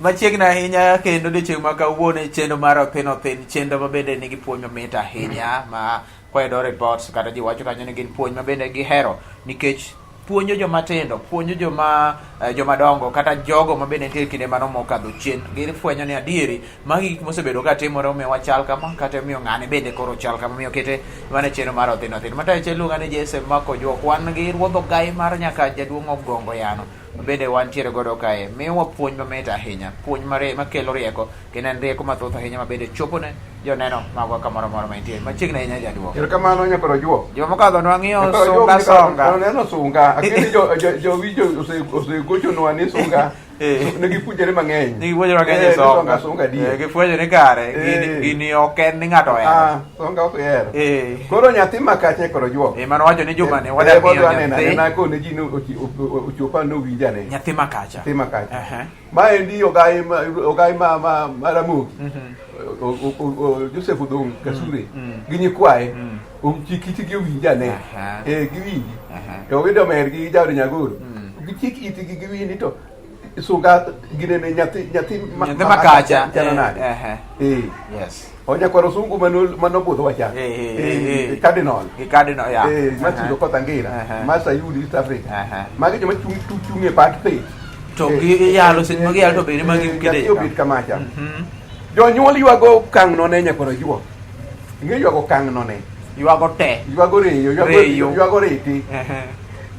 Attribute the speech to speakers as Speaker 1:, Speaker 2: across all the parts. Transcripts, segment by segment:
Speaker 1: Machiegni ahinya kendo odiochieng' ma kawuono e chenro mar Othin Othin, chenro ma bende nigi puonj mamit ahinya ma kwayudo reports kata ji wacho kanyo ni gin puonj ma bende gihero nikech puonjo joma tindo, puonjo joma joma dongo kata jogo ma bende nitie e kinde mano mokadho chien. Gifwenyo ni adieri magi gik mosebedo ka timore omiyo wachal kama kata omiyo ng'ane bende koro chal kama omiyo kete mana e chenro mar Othin Othin. Matayo chenro luonga ni Jesse Mako Juok. Wan gi ruodh ogai mar nyaka jaduong' Ogongo Yano bende wantiere godo kae miyowa puonj mamit ahinya puonj mare makelo rieko kendo en rieko mathoth ahinya ma bende chopo ne joneno magwa kamoro amora ma intie machiegni ahinya jaduong'
Speaker 2: Erokamano nyakwar Ojuok.
Speaker 1: juma mokadho nwang'iyo
Speaker 2: Nyakwar Ojuok,
Speaker 1: sunga songa
Speaker 2: Neno sunga. Akini jo jo jowinjo osegochonwa ni sunga.
Speaker 1: Eh.
Speaker 2: Ne gipuonjore mang'eny.
Speaker 1: Ni gipuonjore mang'eny
Speaker 2: Eh,
Speaker 1: e
Speaker 2: ni
Speaker 1: songa.
Speaker 2: songa sunga
Speaker 1: Eh,
Speaker 2: adier.
Speaker 1: gipuonjo ni kare gini,
Speaker 2: Eh.
Speaker 1: gini ok en ni ng'ato ohero
Speaker 2: Ah, songa ok ihero.
Speaker 1: Eh.
Speaker 2: Koro nyathi makache koro juok.
Speaker 1: Eh, mano wacho ni juma ni
Speaker 2: Eh,
Speaker 1: wadwa
Speaker 2: wadwa
Speaker 1: ng'iyo
Speaker 2: neno
Speaker 1: nyathi
Speaker 2: anena kone ji ni ochopa nowinjane.
Speaker 1: nyathi makacha
Speaker 2: Nyathi makacha.
Speaker 1: Aha.
Speaker 2: Maendi ogai ma ogai ma ma ma Ramogi. Joseph Odong Kasure gi nyikwaye chik itgi owinj ane.
Speaker 1: Aha.
Speaker 2: Eh, giwinji.
Speaker 1: Aha.
Speaker 2: To Owido Omer gi Jaod Nyagoro. Gichik itgi giwinj ni to sunga ginene nyathi nyathi
Speaker 1: Nyathi makacha.
Speaker 2: chalo
Speaker 1: Eh,
Speaker 2: nade.
Speaker 1: ehe.
Speaker 2: Eh.
Speaker 1: Yes.
Speaker 2: Onyakwar Osungu mano manobudho cha.
Speaker 1: Eh, eh, eh, eh.
Speaker 2: Cardinal.
Speaker 1: Gi cardinal, ya.
Speaker 2: Eh,
Speaker 1: Aha.
Speaker 2: Matthew Okoth Angira,
Speaker 1: Aha.
Speaker 2: ma Sayudi East Africa.
Speaker 1: Aha.
Speaker 2: Magi joma chung chung e pat piny.
Speaker 1: To
Speaker 2: Eh,
Speaker 1: giyalo seche ma giyalo to bende ma
Speaker 2: eh,
Speaker 1: gikete
Speaker 2: nyathi obet kamacha.
Speaker 1: Mhm.
Speaker 2: Jonyuol ywago okang' none nyakwar Ojuok. Ing'e ywago okang' none.
Speaker 1: Ywago te.
Speaker 2: Ywago reyo, ywago
Speaker 1: Reyo.
Speaker 2: ywago reti.
Speaker 1: Ehe.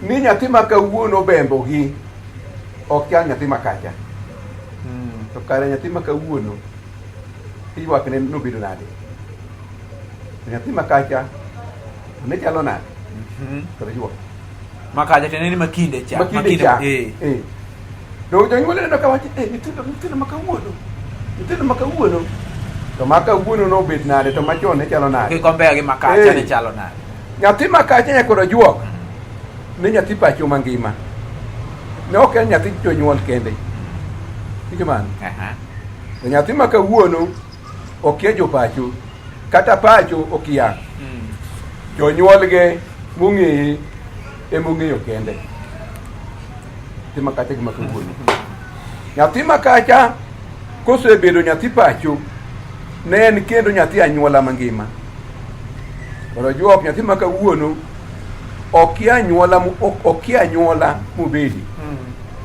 Speaker 2: Ni nyathi ma kawuono obembogi ok chal nyathi ma kacha.
Speaker 1: Mm.
Speaker 2: To kare nyathi ma kawuono ywakne nobedo nade? To nyathi ma kacha ne chalo nade?
Speaker 1: Mhm.
Speaker 2: Kar Ojuok.
Speaker 1: Makacha tiende ni makinde cha.
Speaker 2: Makinde cha.
Speaker 1: Eh.
Speaker 2: Eh. To jonyuol neno ka wacho, eh, nyithindo nyithindo ma kawuono. Nyithindo ma kawuono. To ma kawuono nobet nade to machon ne chalo nade?
Speaker 1: Kikombea gi makacha
Speaker 2: Eh.
Speaker 1: ne chalo nade?
Speaker 2: Nyathi ma kacha nyakwar Ojuok ne nyathi pacho mangima. Ne ok en nyathi jonyuol kende. Winjo mano?
Speaker 1: Aha.
Speaker 2: To nyathi ma kawuono okia jopacho kata pacho okia. Jonyuolge mong'eye emong'eyo kende. Nyathi ma kacha gi ma kawuono. Nyathi ma kacha kosebedo nyathi pacho ne en kendo nyathi anyuola mangima. Koro Ojuok nyathi ma kawuono okia anyuola okia anyuola mobedi.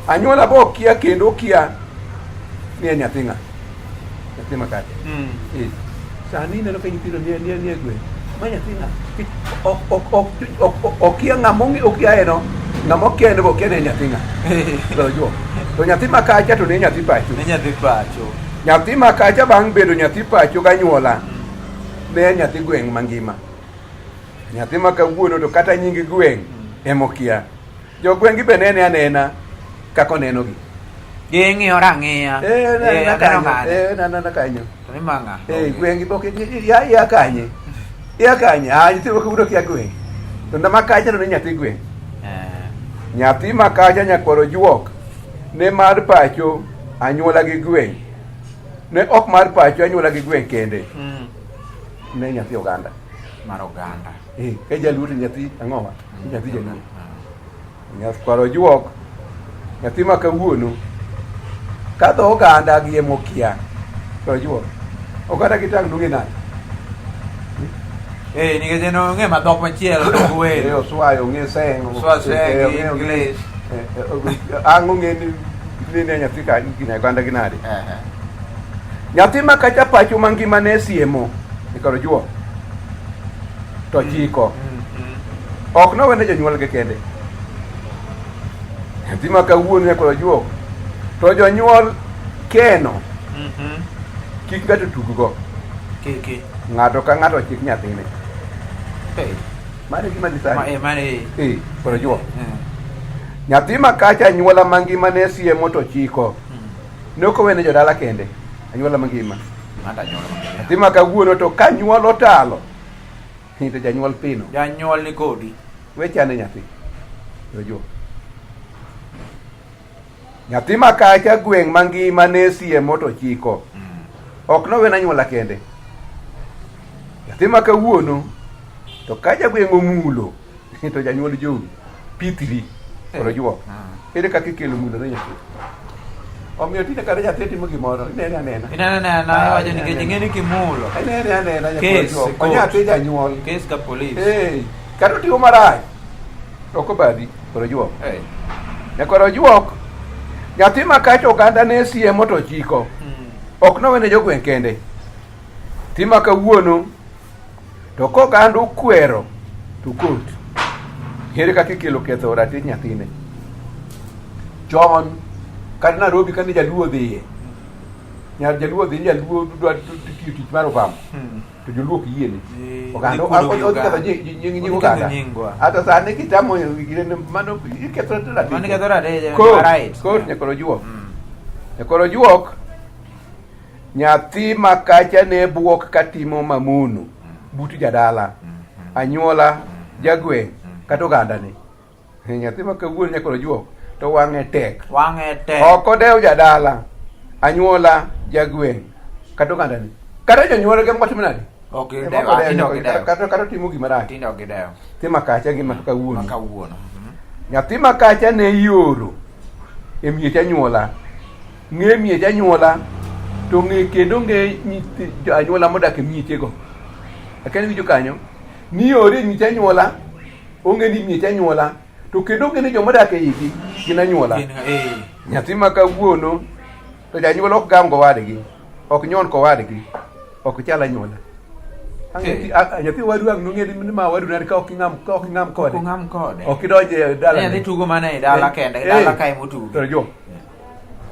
Speaker 2: Anyuola bo okia kendo okia ni en nyathi ng'a. Nyathi ma kacha. Eh, Sani ineno ka nyithindo nie nie nie gweng'. Ma nyathi ng'a? Ok ok ok ok okia ng'ama ong'e okia eno. Ng'ama okia eno be okia ni en nyathi ng'a. Koro Ojuok. To nyathi ma kacha to ne nyathi pacho.
Speaker 1: Ne nyathi pacho.
Speaker 2: Nyathi ma kacha bang' bedo nyathi pacho ganyuola ne en nyathi gweng' mangima. Nyathi ma kawuono to kata nying gweng' emokia. Jogweng' gi be nene anena kaka onenogi.
Speaker 1: Ging'iyore ang'iya.
Speaker 2: Eh,
Speaker 1: Eh,
Speaker 2: nena
Speaker 1: aneno
Speaker 2: kanyo.
Speaker 1: ng'ane.
Speaker 2: Eh, nena kanyo.
Speaker 1: To ni ma ng'a?
Speaker 2: Eh, gweng' gi bok ya ya kanye. Ya kanye. Ah, nyathi ma kawuono kia gweng'. To ndama kacha to ne nyathi gweng'.
Speaker 1: Eh.
Speaker 2: Nyathi ma kacha nyakwar Ojuok ne mar pacho anyuola gi gweng'. Ne ok mar pacho anyuola gi gweng' kende. Ne nyathi oganda.
Speaker 1: Mar oganda.
Speaker 2: Eh, ka jaluo to nyathi ang'owa? Nyathi jaluo. Nyakwar Ojuok, nyathi ma kawuono, ka dho oganda gi emokia, to Ojuok, oganda gi tang' nong'e nade?
Speaker 1: Eh, nikech en ong'e ma dhok machielo to ok
Speaker 2: Eh,
Speaker 1: wer.
Speaker 2: Oswayo ong'e seng,
Speaker 1: Oswayo seng,
Speaker 2: eh, ong'e- ong'e-
Speaker 1: English.
Speaker 2: eh, eh, ang' ong'e ni ni ne nyathi ka gine oganda gi nade?
Speaker 1: Ehe.
Speaker 2: Nyathi ma kacha pacho mangima ne siemo, Nyakwar Ojuok, to chiko. Ok nowene jonyuolgi kende. Nyathi ma kawuono nyakwar Ojuok, to jonyuol keno kik ng'ato tuggo.
Speaker 1: Kiki.
Speaker 2: Ng'ato ka ng'ato ochik nyathine.
Speaker 1: Hey.
Speaker 2: Mano e gima dhi
Speaker 1: Ma,
Speaker 2: sani.
Speaker 1: eh, mane.
Speaker 2: Eh, koro Ojuok.
Speaker 1: Eh.
Speaker 2: Nyathi ma kacha anyuola mangima ne siemo to chiko. Ne ok owene jodala kende, anyuola mangima.
Speaker 1: Mano anyuola mangima.
Speaker 2: Nyathi ma kawuono to ka nyuol otalo, to janyuol pino.
Speaker 1: Janyuol ni kodi.
Speaker 2: We chane nyathi. Ojuok. Nyathi ma kacha gweng' mangima ne siemo to chiko. Ok nowene anyuola kende. Nyathi ma kawuono to ka jagweng' omulo to janyuol jowi pithri koro juok. Ere kaka ikelo mulo ne nyathi? Omiyo tinde kata nyathi timo gimoro, inene anena.
Speaker 1: Ineno anena
Speaker 2: Ah,
Speaker 1: iwacho
Speaker 2: inene
Speaker 1: nikech
Speaker 2: anena.
Speaker 1: ing'e ni kimulo.
Speaker 2: Inene anena
Speaker 1: Kes,
Speaker 2: nyakwar
Speaker 1: court.
Speaker 2: Onyathi janyuol.
Speaker 1: Kes ka polis.
Speaker 2: Eh, kata otimo marach. Ok obadhi, koro ojuok.
Speaker 1: Eh.
Speaker 2: Nyakwar ojuok. Nyathi ma kacha oganda ne siemo to chiko. Ok nowene jogweng' kende. Tima kawuono to koganda okwero to kot. Ere kaka ikelo ketho ratich nyathine? Chon kata Nairobi kane jaluo odhiye, nyar jaluo odhi ni jaluo dwa tiyo tich mar obama to joluo ok yiene. Oganda
Speaker 1: Gikuodo wi
Speaker 2: odhi ketho
Speaker 1: oganda.
Speaker 2: nying
Speaker 1: Odhi ketho
Speaker 2: oganda.
Speaker 1: nyingwa.
Speaker 2: Hata sani kitamo girene mano iketho ratich.
Speaker 1: Mano iketho ratich,
Speaker 2: Kot,
Speaker 1: right.
Speaker 2: kot nyakwar ojuok. Nyakwar ojuok Nyathi ma kacha ne buok katimo mamono but jadala, anyuola, jagweng' kata ogandane. Nyathi ma kawuono nyaka ojuok to wang'e tek.
Speaker 1: Wang'e tek.
Speaker 2: Ok odew jadala, anyuola, jagweng' kata ogandane. Kata jonyuolge moko timo nade?
Speaker 1: Ok
Speaker 2: Ema
Speaker 1: gidew,
Speaker 2: ok odew,
Speaker 1: tinde ok gidew.
Speaker 2: Kata otimo gima rach.
Speaker 1: Tinde ok gidew.
Speaker 2: Nyathi ma kacha gi ma kawuono.
Speaker 1: Ma kawuono.
Speaker 2: Nyathi ma kacha ne ioro e miech anyuola ng'e miech anyuola to ng'e kendo ng'e nyithi anyuola modak e miechego. Akia ni winjo kanyo? Ni ore miech anyuola, ong'e ni miech anyuola, to kendo ong'e ni joma odak e igi gin anyuola.
Speaker 1: Gin, eh.
Speaker 2: Nyathi ma kawuono to janyuol ok gam gowadgi, ok nyon kowadgi, ok chal anyuola. Ang'
Speaker 1: Eh.
Speaker 2: nyathi wadu ang' nong'e ni ma wadu nade ka ok ing'am ka ok ing'am kode.
Speaker 1: Ok ung'am kode.
Speaker 2: Ok idonj e dala.
Speaker 1: Nyathi tugo mana e dala kende, e dala kae motugo.
Speaker 2: To jo.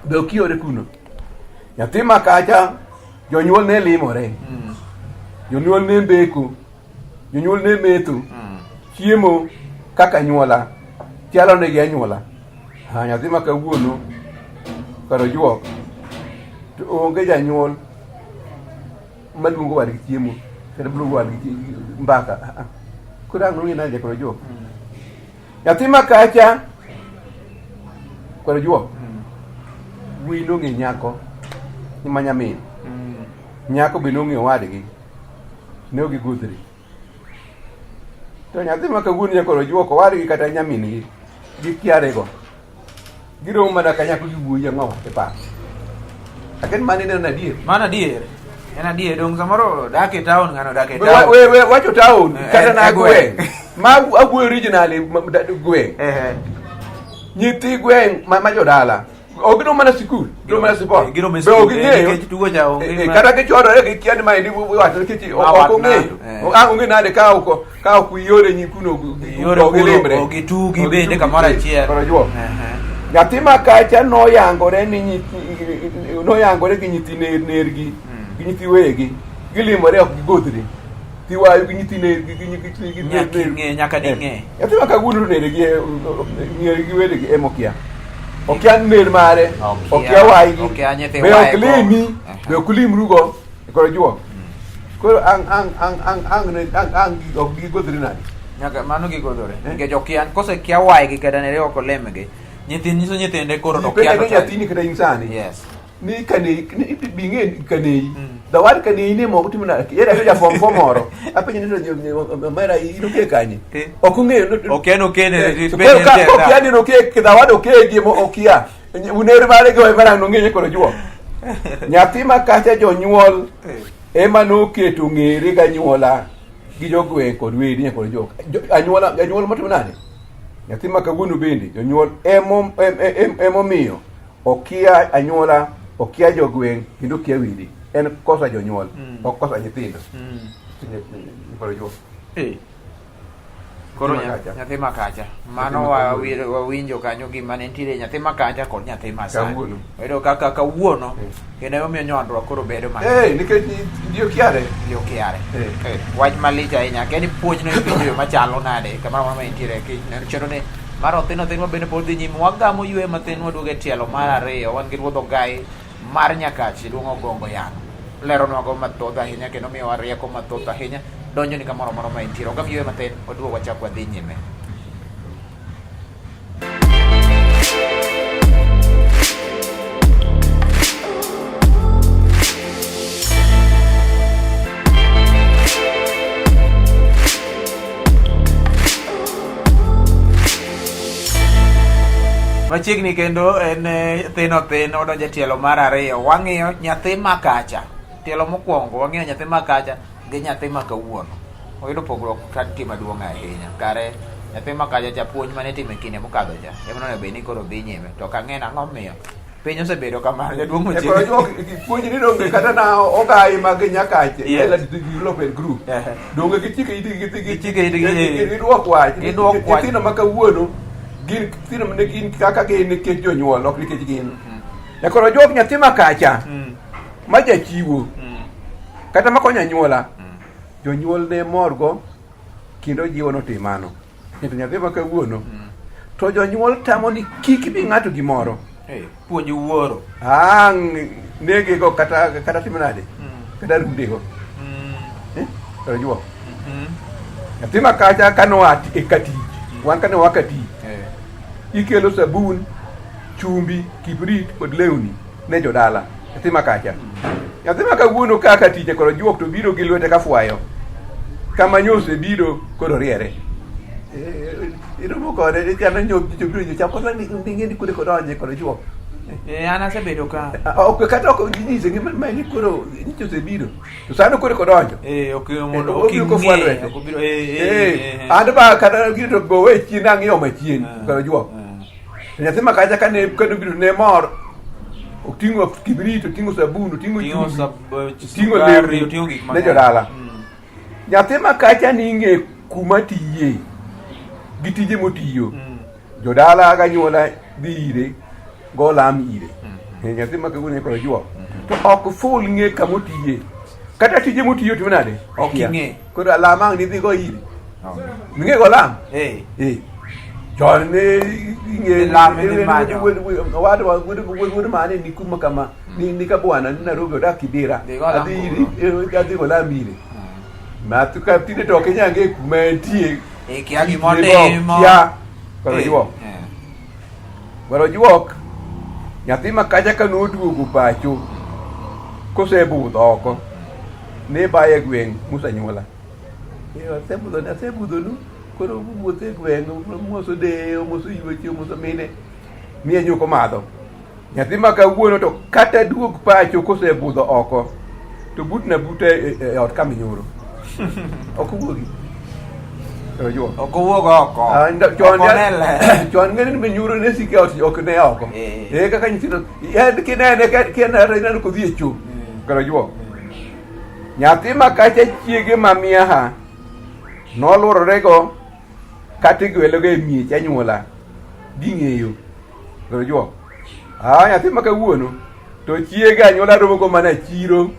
Speaker 2: Be ok iore kuno. Nyathi ma kacha jonyuol ne limore. Jonyuol ne mbeko. Jonyuol ne metho. Chiemo kaka anyuola. Chalo negi anyuola. Ha, nyathi ma kawuono kar ojuok to onge janyuol maluongo wadgi chiemo kata maluongo wadgi mbaka. Ah, ah. Koro ang' nong'e nade kar ojuok. Nyathi ma kacha kar ojuok. Wuoyi nong'e nyako ma nyamin. Nyako be nong'e owadgi. Ne ok giguthre. To nyathi ma kawuono nyaka ojuok owadgi kata nyamin-gi gikiarego. Giromo mana ka nyako gi wuoyi ang'o e pap. Aken mano ineno adier.
Speaker 1: Mano adier. En adier dong samoro dak e town ng'ano dak e town.
Speaker 2: We we wacho town
Speaker 1: Eh,
Speaker 2: kata
Speaker 1: eh,
Speaker 2: na
Speaker 1: e gweng'.
Speaker 2: gweng'. Ma awuoyo originally gweng'.
Speaker 1: Eh.
Speaker 2: Nyithi gweng' ma jodala ok girom mana sikul, girom mana sipol.
Speaker 1: Girom e
Speaker 2: Be ok
Speaker 1: sikul, eh,
Speaker 2: ging'eyo.
Speaker 1: nikech tugo cha onge
Speaker 2: Eh, eh,
Speaker 1: ma-
Speaker 2: Kata gichwadore gikia ni maendi wacho nikech
Speaker 1: Ma
Speaker 2: ok
Speaker 1: watna,
Speaker 2: ong'eyo.
Speaker 1: eh.
Speaker 2: Ang' ong'e nade ka ok iore nyi kuno
Speaker 1: Iore
Speaker 2: ok
Speaker 1: kuno,
Speaker 2: gilimre.
Speaker 1: ok gitugi
Speaker 2: Ok
Speaker 1: bende
Speaker 2: gitugi,
Speaker 1: kamoro
Speaker 2: eh,
Speaker 1: achiel.
Speaker 2: koro juok.
Speaker 1: Ehe.
Speaker 2: Nyathi ma kacha noyangore ni nyithi noyangore gi nyithi ner nergi gi nyithi wegi gilimore ok gigodhre. Tiwayo gi nyithi nergi gi nyithi gi
Speaker 1: Nyaka
Speaker 2: ner-
Speaker 1: ing'e, nyaka
Speaker 2: Eh.
Speaker 1: ding'e.
Speaker 2: Nyathi ma kawuono to nergi ng'e gi wedegi ema okia. Okia ner mare,
Speaker 1: Okia.
Speaker 2: okia waygi.
Speaker 1: Okia nyithi
Speaker 2: Be ok
Speaker 1: wayego.
Speaker 2: limi,
Speaker 1: Aha.
Speaker 2: be ok limrugo. Koro juok. Koro ang' ang' ang' ang' ang' ne ang' ang' ok gigodhre nade?
Speaker 1: Nyaka mano gigodhore.
Speaker 2: Eh?
Speaker 1: Nikech okia kosekia waygi kata nere ok olemgi. Nyithind nyiso nyithinde koro to okia
Speaker 2: Ipenja
Speaker 1: to
Speaker 2: ni nyathini kata in sani.
Speaker 1: Yes.
Speaker 2: Ni kanei ni bing'e kanei. Dawar kanei ne moko timo nade? Yera ja form four moro. Apenjo ni to mera in oke kanye?
Speaker 1: Eh.
Speaker 2: Ok ong'eyo. no-
Speaker 1: Okia ni okene,
Speaker 2: Eh,
Speaker 1: to
Speaker 2: koro
Speaker 1: bende
Speaker 2: ka
Speaker 1: nitie
Speaker 2: okia ni oke dawad oke gi mo okia. Uner mare go mara nong'eyo koro juok. Nyathi ma kacha jonyuol ema noketo ng'ere ganyuola gi jogweng' kod wede nyaka kod jok. Anyuola anyuola motimo nade? Nyathi ma kawuono bende jonyuol emomiyo okia anyuola, okia jogweng' kendo okia wede. En kosa jonyuol, ok kosa nyithindo. Koro juok.
Speaker 1: Eh. Koro
Speaker 2: Nyathi makacha.
Speaker 1: nyathi makacha. Mano
Speaker 2: Nyathi makacha.
Speaker 1: wawinjo kanyo gima ne nitiere nyathi makacha kod nyathi masani.
Speaker 2: Kawuono.
Speaker 1: Wayudo kaka kawuono
Speaker 2: Eh.
Speaker 1: kendo emomiyo nyandruok koro bedo mang'eny.
Speaker 2: Eh, nikech ji okiare.
Speaker 1: Ji okiare.
Speaker 2: Eh.
Speaker 1: Eh, wach malich ahinya. Akia ni puonjno ipenjo yo machalo nade kamoro amora ma intiere. Chenro ni mar othin othin mabende pod dhi nyime. Wagamo yweyo mathin waduogo e tielo mar ariyo. Wan gi ruodh ogai mar Nyakach iluongo Ogongo Yano. Leronwago mathoth ahinya kendo miyowa rieko mathoth ahinya. Donjo ni kamoro amora ma intiere. Wagam yweyo mathin waduog wachak wadhi nyime. Machiegni kendo en thin othin odonjo e tielo mar ariyo. Wang'iyo nyathi ma kacha. Tielo mokwongo wang'iyo nyathi ma kacha gi nyathi ma kawuono. Oyudo pogruok ka nitie maduong' ahinya. Kare nyathi ma kacha cha puonj mane itimo e kinde mokadho cha ema onego bed ni koro dhi nyime. To ok ang'e nang'o miyo piny osebedo kamano jaduong'
Speaker 2: E koro
Speaker 1: Ochieng.
Speaker 2: juok puonj ni donge kata na ogai mag Nyakache
Speaker 1: Yes.
Speaker 2: Ela Development Group.
Speaker 1: Ehe.
Speaker 2: Donge gichike itgi gidhi
Speaker 1: Gichike itgi, eh.
Speaker 2: Gidwok wach.
Speaker 1: Gidwok wach.
Speaker 2: Nyithindo ma kawuono gin nyithindo ne gin kaka gin nikech jonyuol ok nikech gin. E koro juok nyathi ma kacha ma jachiwo kata makonyo anyuola jonyuol ne morgo kendo jiwo notim mano. To nyathi ma kawuono to jonyuol tamo ni kik mi ng'ato gimoro.
Speaker 1: Eh, puonj wuoro.
Speaker 2: Ang' negego kata kata timo nade? Kata rundego. Eh? Koro juok. Nyathi ma kacha kanoa e katich, wan kane wa katich,
Speaker 1: Eh.
Speaker 2: ikelo sabun, chumbi, kibrit kod lewni ne jodala. Nyathi ma kacha. Nyathi ma kawuono kaka tich koro juok to biro gi lwete ka fwayo. Kama nyo osebiro koro riere. Eh, Iromo kode ichano nyo biro nyo chako ni ng'e ni kure kodonje koro juok.
Speaker 1: Eh, an asebedo ka.
Speaker 2: Ah, ok kata ok ginyise ni ma ni koro nyicho osebiro. To sano koro kodonjo.
Speaker 1: Eh, ok mondo
Speaker 2: Eh,
Speaker 1: ok
Speaker 2: obiro kofwa
Speaker 1: ing'e,
Speaker 2: lwete.
Speaker 1: ok obiro eh eh,
Speaker 2: Eh,
Speaker 1: eh.
Speaker 2: an ba kata gino to gowe chien ang'iyo machien
Speaker 1: Ah,
Speaker 2: koro juok.
Speaker 1: ah.
Speaker 2: To nyathi ma kacha kane kane obiro ne mor. Oting'o kibrit, oting'o sabun, oting'o
Speaker 1: Oting'o
Speaker 2: chumbi.
Speaker 1: oting'o
Speaker 2: Oting'o lewni
Speaker 1: oting'o gik
Speaker 2: ne
Speaker 1: mang'eny.
Speaker 2: jodala. Nyathi ma kacha ni ing'e kuma tiye gi tije motiyo. Jodala ganyuola dhi ire go lam ire. Eh, Nyathi ma kawuono koro juok. To ok ful ng'e kama otiye. Kata tije motiyo timo nade?
Speaker 1: Ok
Speaker 2: Kia.
Speaker 1: ing'e.
Speaker 2: Koro alam ang' nidhi go ire. Ing'e go lam?
Speaker 1: Eh.
Speaker 2: Eh. Chon ne ing'e
Speaker 1: Lam idhi manyo.
Speaker 2: Owadwa wuod wuod wuod mane ni kuma kama ni ni ka bwana ni Nairobi odak Kibera.
Speaker 1: Dhi go lam
Speaker 2: Adhi ire eh, adhi go lam ire. Ma tu ka tinde to ok inyal ng'e kuma entie.
Speaker 1: Eh, kia gimotimo.
Speaker 2: Kia. Koro
Speaker 1: Eh,
Speaker 2: juok.
Speaker 1: eh.
Speaker 2: Koro juok. Nyathi ma kacha ka noduogo pacho kosebudho oko ne baye gweng' musanyuola. Eh, asebudho asebudhonu koro wuotho e gweng' omoso deye omoso yuoche omoso mine miye nyuka omadho. Nyathi ma kawuono to kata duog pacho kosebudho oko to butna buta e, e ot kaminyoro. Ok owuogi. Koro juok.
Speaker 1: Ok owuog oko.
Speaker 2: Ah, chon
Speaker 1: Ok one ler.
Speaker 2: chon ng'eni ni minyuro ne sike ot ok ne oko.
Speaker 1: Eh.
Speaker 2: Eh kaka nyithindo en kinene ka kinene ineno kodhi e cho. Koro juok. Nyathi ma kacha chiege ma miaha noluorore go kata igwelo go e miech anyuola ging'eyo. Koro juok. Ah nyathi ma kawuono to chiege anyuola romo go mana e chiro,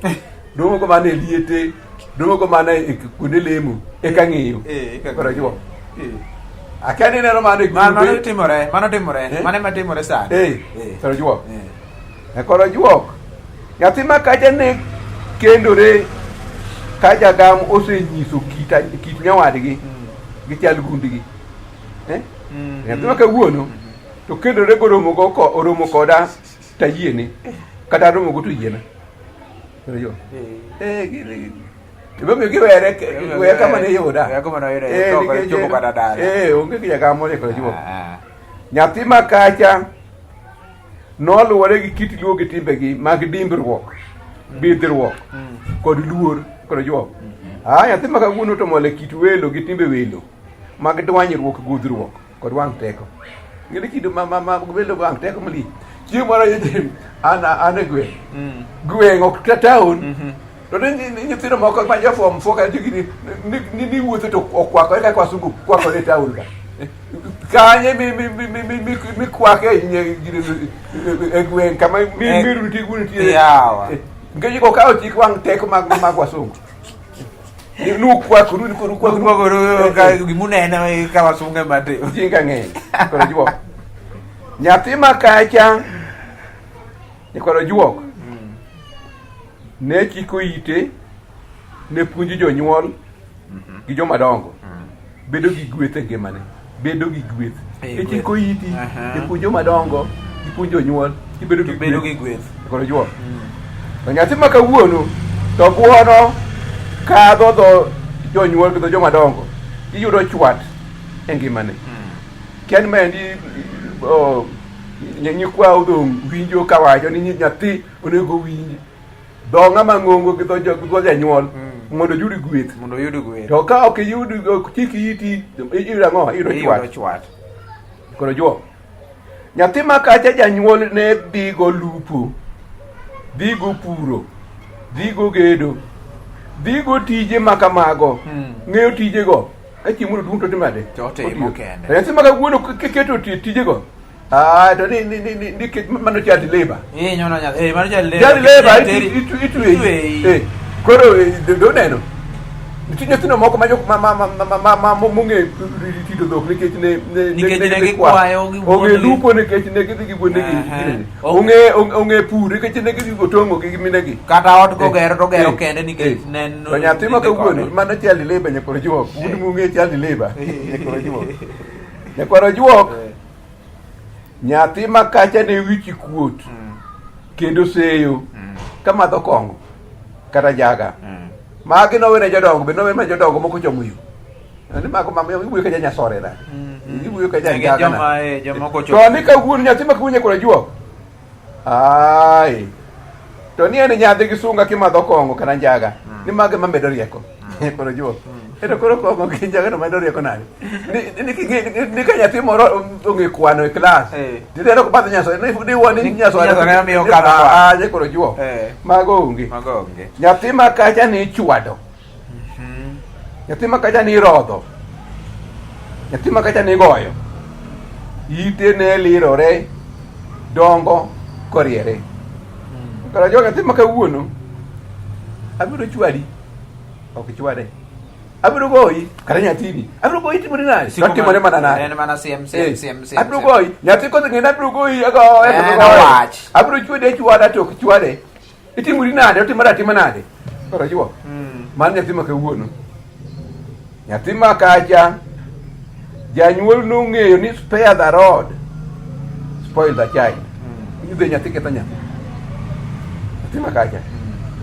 Speaker 2: romo go mana e liete, romo go mana e kuonde lemo eka ng'eyo.
Speaker 1: Eh, eka
Speaker 2: Koro juok.
Speaker 1: Eh.
Speaker 2: Akia ni ineno mano e
Speaker 1: Mano
Speaker 2: grube.
Speaker 1: timore, mano timore.
Speaker 2: Eh?
Speaker 1: Mano ema timore sani.
Speaker 2: Eh,
Speaker 1: Eh.
Speaker 2: koro juok.
Speaker 1: Eh.
Speaker 2: E koro juok. Nyathi ma kacha ne kendore ka jagam osenyiso kit, kit nyawadgi gi chal gundgi. Eh? Nyathi ma kawuono to kendore goromo go ko, oromo koda tayiene kata romo go to yiena. Koro juok.
Speaker 1: Eh.
Speaker 2: Eh, Emomiyo giwere we kama ne yuda.
Speaker 1: Weya kama ne yuda,
Speaker 2: Eh,
Speaker 1: to ok
Speaker 2: nikech
Speaker 1: ochopo kata dala.
Speaker 2: Eh, onge gi jagam moro e koro juok.
Speaker 1: Ah, ah.
Speaker 2: Nyathi ma kacha noluwore gi kit luo gi timbegi mag dimbruok, bidhruok kod luor kod juok. Ah, nyathi ma kawuono to mole kit welo gi timbe welo mag dwanyruok, gudhruok kod wang' teko. Ng'eni kido ma ma ma welo wang' teko malich. Chieng' moro an an e gweng'. Gweng' ok ka town. To ne nyithindo moko ma jo form four kata gini ni ni ni wuotho to okwakore kaka wasungu kwakore e town ka. Kanye mi mi mi mi mi mi mi kwake e e gweng' kama mi
Speaker 1: Eh,
Speaker 2: mi nitie gu nitie.
Speaker 1: yawa.
Speaker 2: Nikech okawo chik wang' teko mag mag wasungu. Nukwakoru koru kwakoru.
Speaker 1: Kwakoru ka gimuneno eh, ka wasunge matimo.
Speaker 2: Jinga ng'eny. Koro juok. Nyathi ma kacha koro juok. Ne chiko ite ne puonjo jonyuol gi joma dongo. Bedo gi gweth e ngimane. Bedo gi gweth.
Speaker 1: Eh,
Speaker 2: Ichiko
Speaker 1: gweth.
Speaker 2: iti
Speaker 1: Aha.
Speaker 2: e puonjo joma dongo, ipuonjo jonyuol, ibedo gi
Speaker 1: Bedo gi gweth.
Speaker 2: Koro juok. To nyathi ma kawuono to buono kadho dho jonyuol gi dho joma dongo. Iyudo chwat e ngimane. Kian maendi oh, Nyikwa odong' winjo kawacho ni nyathi onego winj dho ng'ama ng'ongo gi dho janyuol mondo oyud gweth.
Speaker 1: Mondo oyud gweth.
Speaker 2: To ka ok iyud ok chik iti iyudo ang'o? Iyudo
Speaker 1: Iyudo
Speaker 2: chwat.
Speaker 1: chwat.
Speaker 2: Koro juok. Nyathi ma kacha janyuol ne dhigo lupo, dhigo puro, dhigo gedo, dhigo tije ma kamago, ng'eyo tijego. Ka chieng' moro duong' to otimo nade?
Speaker 1: To otimo
Speaker 2: Otiyo.
Speaker 1: kende.
Speaker 2: To nyathi ma kawuono kiketo tijego, ah, to ni ni ni ni ni mano child labor.
Speaker 1: Eh, nyono nyathi. Eh, mano child labor.
Speaker 2: Child labor
Speaker 1: Teri-
Speaker 2: itweyi.
Speaker 1: itweyi.
Speaker 2: Eh, koro do neno. Nitie nyithindo moko ma jok ma ma ma ma ma ma mong'e rito dhok nikech ne ne
Speaker 1: Nikech ne
Speaker 2: gidhi
Speaker 1: gikwayo gi
Speaker 2: Ong'e
Speaker 1: wuonegi.
Speaker 2: lupo nikech ne gidhi gi wuonegi.
Speaker 1: Aha.
Speaker 2: Ong'e ong'e pur nikech ne gidhi gotong'o gi minegi.
Speaker 1: Kata ot kogero to ogero
Speaker 2: Eh,
Speaker 1: kende nikech
Speaker 2: eh.
Speaker 1: ne en
Speaker 2: To nyathi ma
Speaker 1: ninde
Speaker 2: kawuono
Speaker 1: kode.
Speaker 2: mano child labor nyakwar juok. Un
Speaker 1: Eh.
Speaker 2: mung'e child labor nyakwar juok. Nyakwar juok nyathi ma kacha ne wich kuot kendo seyo kamadho kong'o kata njaga. Magi nowene jodongo be nowene mana jodongo moko chomo yo. Ni mago ma iwuoyo ka janyasore na. Iwuoyo ka
Speaker 1: Nigi
Speaker 2: janjaga na.
Speaker 1: joma eh, jomoko chomo.
Speaker 2: To ni kawuono nyathi ma kawuono nyakwar juok. Ai. To ni en nyadhi gi sunga kimadho kong'o kata njaga. Ni mago ema medo rieko. Koro juok. Ero koro kong'o gi njaga no medo rieko nade? Ni ni ni ni ka nyathi moro ong'e kwano e klas.
Speaker 1: Eh.
Speaker 2: Tineno ko badho nyasore ni ni wuon ni nyasore.
Speaker 1: Nyasore miyo okadho kwano.
Speaker 2: Ah, ah, koro juok.
Speaker 1: Eh.
Speaker 2: Mago onge.
Speaker 1: Mago onge.
Speaker 2: Nyathi ma kacha ni ichwado. Nyathi ma kacha ni irodho. Nyathi ma kacha ni igoyo. Ite ne lirore dongo koriere. Koro jo nyathi ma kawuono abiro chwadi. Ok chwade. Abiro goyi kata nyathini. Abiro goyi timoni nade?
Speaker 1: Siko
Speaker 2: To timone mana nade?
Speaker 1: En mana siem siem
Speaker 2: Eh,
Speaker 1: siem siem.
Speaker 2: Abiro
Speaker 1: siem.
Speaker 2: goyi. Nyathi kose ng'e ni abiro goyi agoye to
Speaker 1: En
Speaker 2: ogoye.
Speaker 1: owach.
Speaker 2: Abiro chwade achwada to ok chwade. Itimori nade? Otimore atima nade? Koro juok. Mano nyathi ma kawuono. Nyathi ma kacha janyuol nong'eyo ni spare the rod, spoil the child. Idhi nyathi ketho nyathi. Nyathi ma kacha.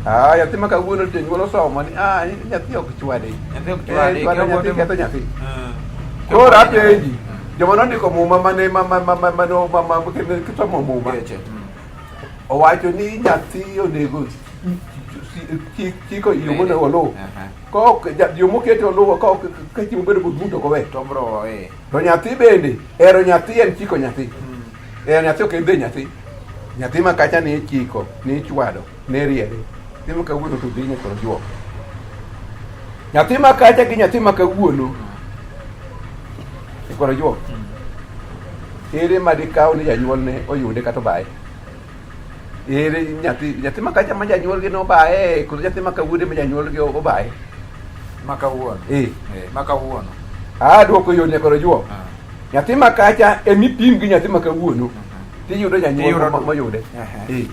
Speaker 2: Ah, nyathi ma kawuono janyuol osomo ni ah nyathi ok chwade.
Speaker 1: Nyathi ok chwade,
Speaker 2: Eh, chwado
Speaker 1: kendo
Speaker 2: nyathi
Speaker 1: otimo-
Speaker 2: ketho nyathi.
Speaker 1: Koro
Speaker 2: Koro apenji, joma nondiko muma mane ma ma ma ma ma no- ma ma kisomo muma
Speaker 1: Geche.
Speaker 2: owacho ni nyathi onego chiko yo monego oluw.
Speaker 1: Aha.
Speaker 2: Ka ok yo mokete oluwo ka ok ka chieng' obedo kod to ok owe.
Speaker 1: To bro eh.
Speaker 2: To nyathi bende hero nyathi en chiko nyathi. Hero nyathi ok en dhi nyathi. Nyathi ma kacha ni ichiko, ni ichwado, ni iriere. Nyathi ma kawuono to dhi nyaka ojuok. Nyathi ma kacha gi nyathi ma kawuono ikoro juok. Ere ma dikaw ni janyuolne oyude kata obaye? Ere nyathi nyathi ma kacha ma janyuolgi nobaye koso nyathi ma kawuono ma janyuolgi obaye?
Speaker 1: Ma kawuono.
Speaker 2: Eh.
Speaker 1: Eh, ma kawuono.
Speaker 2: Ah, duoko yo nyakoro juok.
Speaker 1: Ah.
Speaker 2: Nyathi ma kacha emipim gi nyathi ma kawuono. Tiyudo janyuol
Speaker 1: Tiyudo
Speaker 2: moyude.
Speaker 1: Aha.
Speaker 2: Eh.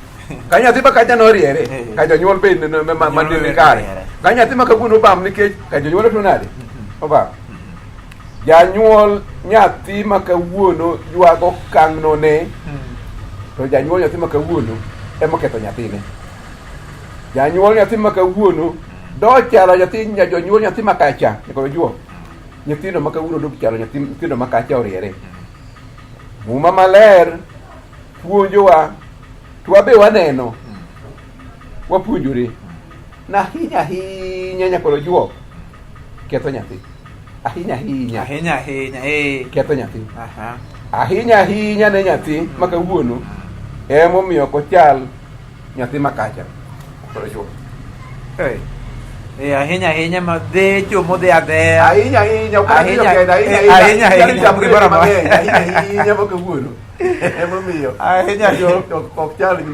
Speaker 2: Ka nyathi ma kacha noriere,
Speaker 1: Eh.
Speaker 2: ka janyuol bende ma
Speaker 1: Janyuol
Speaker 2: ni
Speaker 1: bende
Speaker 2: kare.
Speaker 1: noriere.
Speaker 2: Ka nyathi ma kawuono obam nikech ka janyuol to nade? Obam. Janyuol nyathi ma kawuono ywago kang'none to janyuol nyathi ma kawuono ema oketho nyathine. Janyuol nyathi ma kawuono dochalo nyathi jonyuol nyathi ma kacha nyaka ojuok. Nyithindo ma kawuono dok chalo nyathi nyithindo ma kacha oriere. Muma maler puonjowa to wabe waneno wapuonjore na ahinya ahinya nyaka ojuok ketho nyathi ahinya ahinya
Speaker 1: Ahinya ahinya. Eh.
Speaker 2: ketho nyathi
Speaker 1: Aha.
Speaker 2: ahinya ahinya ne nyathi ma kawuono emomiyo ok ochal nyathi ma kacha Koro chuo.
Speaker 1: Eh. Eh, ahinya ahinya ma dhecho modhi adheya.
Speaker 2: ahinya ahinya ok
Speaker 1: Ahinya,
Speaker 2: ahinya kende, ahinya
Speaker 1: eh, ahinya, ahinya,
Speaker 2: ahinya
Speaker 1: gimoro amora.
Speaker 2: mang'eny, ahinya ahinya ma kawuono emomiyo
Speaker 1: Ahinya ahinya.
Speaker 2: ok chal gi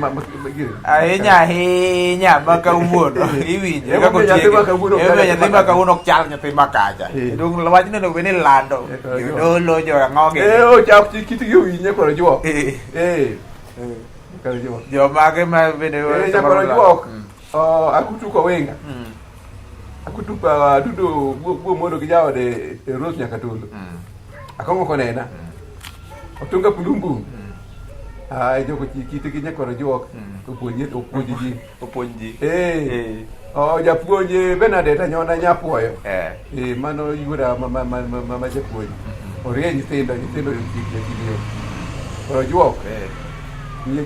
Speaker 1: Ahinya ahinya ma kawuono iwinjo
Speaker 2: Emomiyo
Speaker 1: kaka
Speaker 2: nyathi
Speaker 1: otieke.
Speaker 2: ma kawuono ok chal
Speaker 1: Emomiyo
Speaker 2: nyathi
Speaker 1: nyathi
Speaker 2: ma
Speaker 1: ma kawuono ok chal nyathi ma kacha.
Speaker 2: Eh.
Speaker 1: Dong wachno onego bed ni lando.
Speaker 2: Eh, koro juok.
Speaker 1: Jodolo jo ang'o gini.
Speaker 2: Eh, ochak kitgi owinje koro juok.
Speaker 1: Eh.
Speaker 2: Eh, koro juok.
Speaker 1: Jomage ma bende
Speaker 2: Eh, nyakoro juok. Oh, akutuko winga. Akutuko adudo guo mondo gi jaode e Rose Nyakatondo. Akong'o konena. Otunga kulumbu. Ah, jogo kite gi nyakoro juok. Opuonje opuonj ji.
Speaker 1: Opuonj ji.
Speaker 2: Eh.
Speaker 1: Eh.
Speaker 2: Oh, japuonj Bernadette Anyona Nyapuoyo.
Speaker 1: Eh.
Speaker 2: Eh, mano yuora ma ma ma ma, ma japuonj. Orie nyithindo, nyithindo chik yo. Koro juok.
Speaker 1: Eh.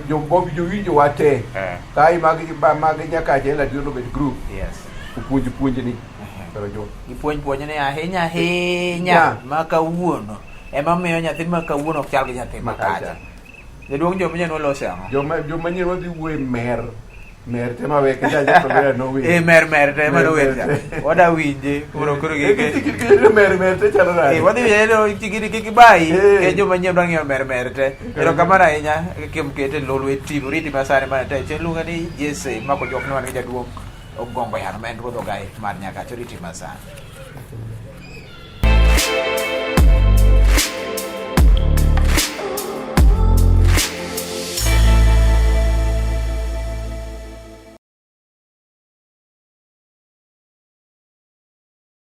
Speaker 2: Jobob jowinjo wa te.
Speaker 1: Eh.
Speaker 2: Kai mag mag Nyakacha Ela Development Group.
Speaker 1: Yes.
Speaker 2: Opuonj puonjni. Koro juok.
Speaker 1: Gipuonj puonjni ahinya ahinya
Speaker 2: Yeah.
Speaker 1: ma kawuono ema miyo nyathi ma kawuono ok chal gi nyathi ma
Speaker 2: Makacha.
Speaker 1: kacha. Jaduong' joma nyien walose ang'o?
Speaker 2: Joma nyien wadhi wuoye mer. Mer te ma weke ja ja to ber no wi.
Speaker 1: Eh, mer mer te ema
Speaker 2: Mer,
Speaker 1: nower
Speaker 2: mer
Speaker 1: cha.
Speaker 2: te.
Speaker 1: Wada winje koro koro
Speaker 2: Eh,
Speaker 1: gi.
Speaker 2: kik- mer mer te chalo nade?
Speaker 1: Eh, wadhi winje no kik kik ibayi
Speaker 2: Eh.
Speaker 1: ke joma nyien dwa ng'iyo mer mer te. Erokamano ahinya kuom kete Lolwe TV. Oriti masani mana te. Chieng' luonga ni Jesse mako jok ne wan gi jaduong' Ogongo Yano ma en ruodh ogai mar Nyakacha. Oriti masani.